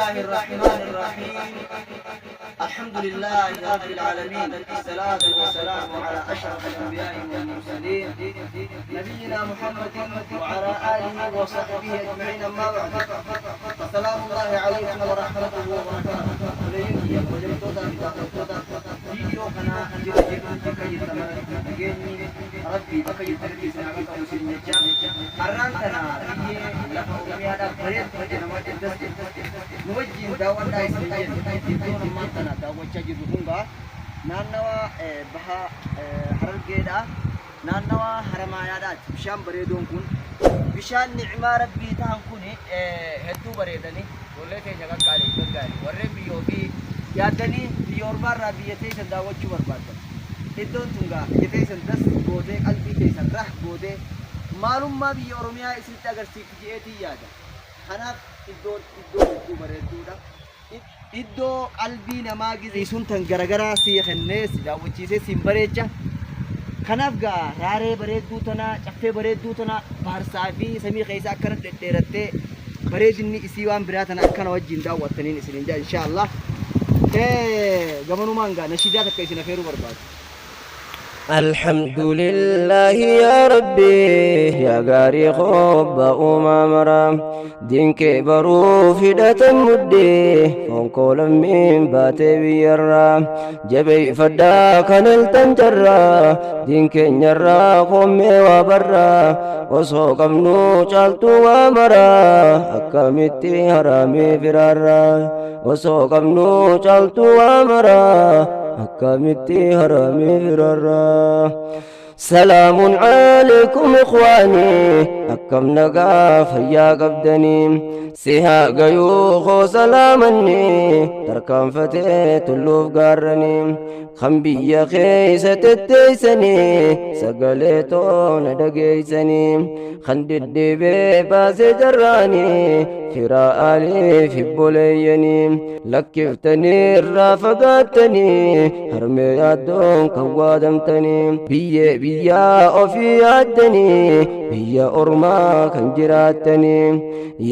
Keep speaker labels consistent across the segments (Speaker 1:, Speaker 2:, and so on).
Speaker 1: الله الرحمن الرحيم. الحمد لله رب العالمين، الصلاة والسلام على أشرف الأنبياء والمرسلين، نبينا محمد وعلى آله وصحبه أجمعين. أما بعد، فسلام الله عليكم ورحمته وبركاته. Viidiyoo kana jira jirtu, bakka jirtan nageenyi Rabbii bakka jirtanitti isin haa qabu isin jecha. Har'aan tana biyyee lafa Oromiyaadhaaf bareedu nama das nu wajjin daawwadhaa isin jenna. Iddoon ammaan tana daawwachaa jirru kun gaa naannawa baha Harargeedha, naannawa Haramaayaadhaati. Bishaan bareedoon kun, bishaan ni'maa Rabbii ta'an kun hedduu bareedanii. Ijoollee teenya qaqqaalii gaggaarii, warreen biyya ofii yaaddanii biyya ormaarraa biyya teessan daawwachuu barbaaddan, iddoon tun gaa biyya teessan das gootee, qalbii teessan rah gootee, maalummaa biyya Oromiyaa isinitti agarsiifti je'eetiin yaada. Kanaaf iddoon iddoo hedduu bareedduudha, iddoo qalbii namaa gizee sun tan garagaraa sii kennee, si daawwachiisee, siin bareecha. Kanaaf gaa raaree bareedduu tana, caffee bareedduu tana, baarsaa fi samii keessa akkana dhedheerattee bareedinni isii waan biraa tana akkana wajjin daawwattaniin isinin jaa. Insha Allah gamanumaan gaa nashiidaa takka isin afeeruu barbaadu.
Speaker 2: الحمد لله يا ربي يا غاري خوب أمامرا دينك برو فدة مدي فنقول من باتي بيرا جبي فدا كان التنجرا دينك نرا قومي وبرا وسوق منو چالتو ومرا أكامتي حرامي فرارا وسوق منو چالتو ومرا akkamitti haramee firarraa. سلام عليكم إخواني، akkam nagaa fayyaa qabdanii? Sihaa gayuu koo salaamanni tarkaanfatee tulluuf gaarranii kan biyya keessa tetteeysanii sagalee toona dhageeysanii kan diddiibee baasee jarraanii firaa aliif hibboleeyyanii lakkiftanii irraa fagaattanii harmee yaaddoon kan waadamtanii biyyee biyyaa ofii yaaddanii biyya ormaa kan jiraattanii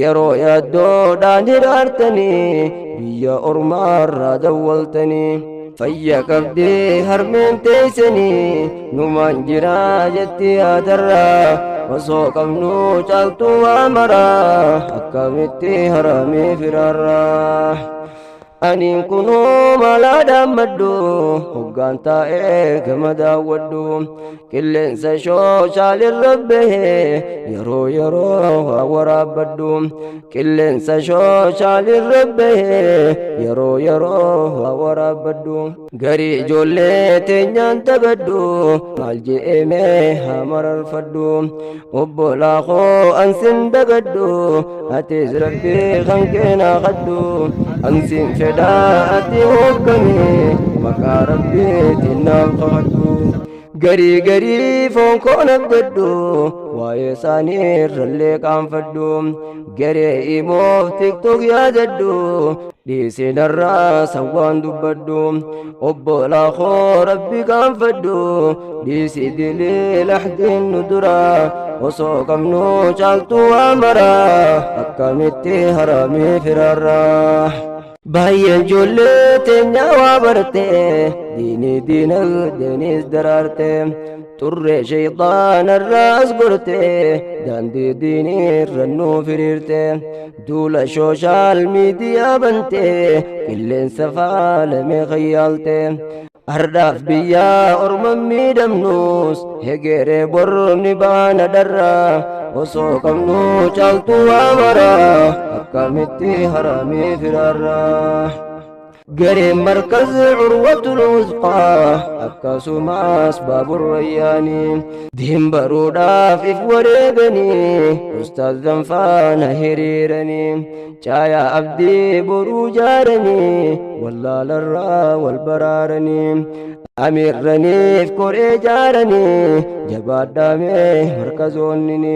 Speaker 2: yeroo yaaddoodhaan hiraartanii biyya ormaarraa dawwaltanii fayya qabdee harmeen teeysanii numaan jiraa jetti yaadarraa osoo qabnuu caaltuu waa maraa akkamitti haramee firaarraa. Aniin kunuu malaadhaan maddu hoggaan taa'ee gama daawwadhu qilleensa shooshaalirra bahee yeroo yeroo waa waraabbadhu qilleensa shooshaalirra bahee yeroo yeroo waa waraabbadhu garii ijoollee teenyaan tagadhu maal je'emee haa mararfadhu obbolaa koo ansin dagadhu atis Rabbii kan keenaa kadhu ansin fedhaa ati hooggani maqaa Rabbiitiin naaf kakadhu garii garii foon koo nabdadhu waa'ee isaanii irrallee qaanfadhu garee imoof TikTok yaadadhu dhiisinarraa sawwaan dubbadhu obbolaa koo Rabbi qaanfadhu dhiisi dilii laxdiin nu dura osoo qabnu caaltuu waa maraa akkamitti haramii firaarraa. Baay'een ijoollee teenyaa waa barte diinii diinagdeenis daraarte xurree shayxaanarraas gorte daandii diinii irra nuu firiirte duula social media bante qilleensa faalamee kayyaalte Ardhaaf biyyaa orma miidhamnus hegeree borni baana dharraa osoo qabnu caaltuu waa maraa akkamitti haramii firaarraa. Gareen markaz Curwatul Wusqaa akkasumas Baabur Rayyaanii diin baruudhaaf if wareeganii ustaazan faana hiriiranii caayaa abdii boruu jaaranii wallaalarraa wal baraaranii. Amiirraniif koree jaaranii jabaadhaamee markazoonnini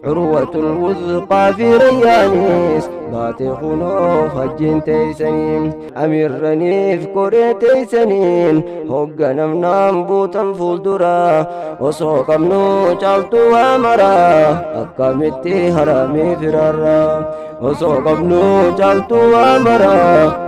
Speaker 2: curwatul wuzqaa fi rayyaanis baate kunoo hajjiin teeysanii amiirraniif koree teeysaniin hoogganamnaan buutan fuuldura osoo qabnuu caaltuu waa maraa akkamitti haramii firaarra osoo qabnuu caaltuu waa maraa.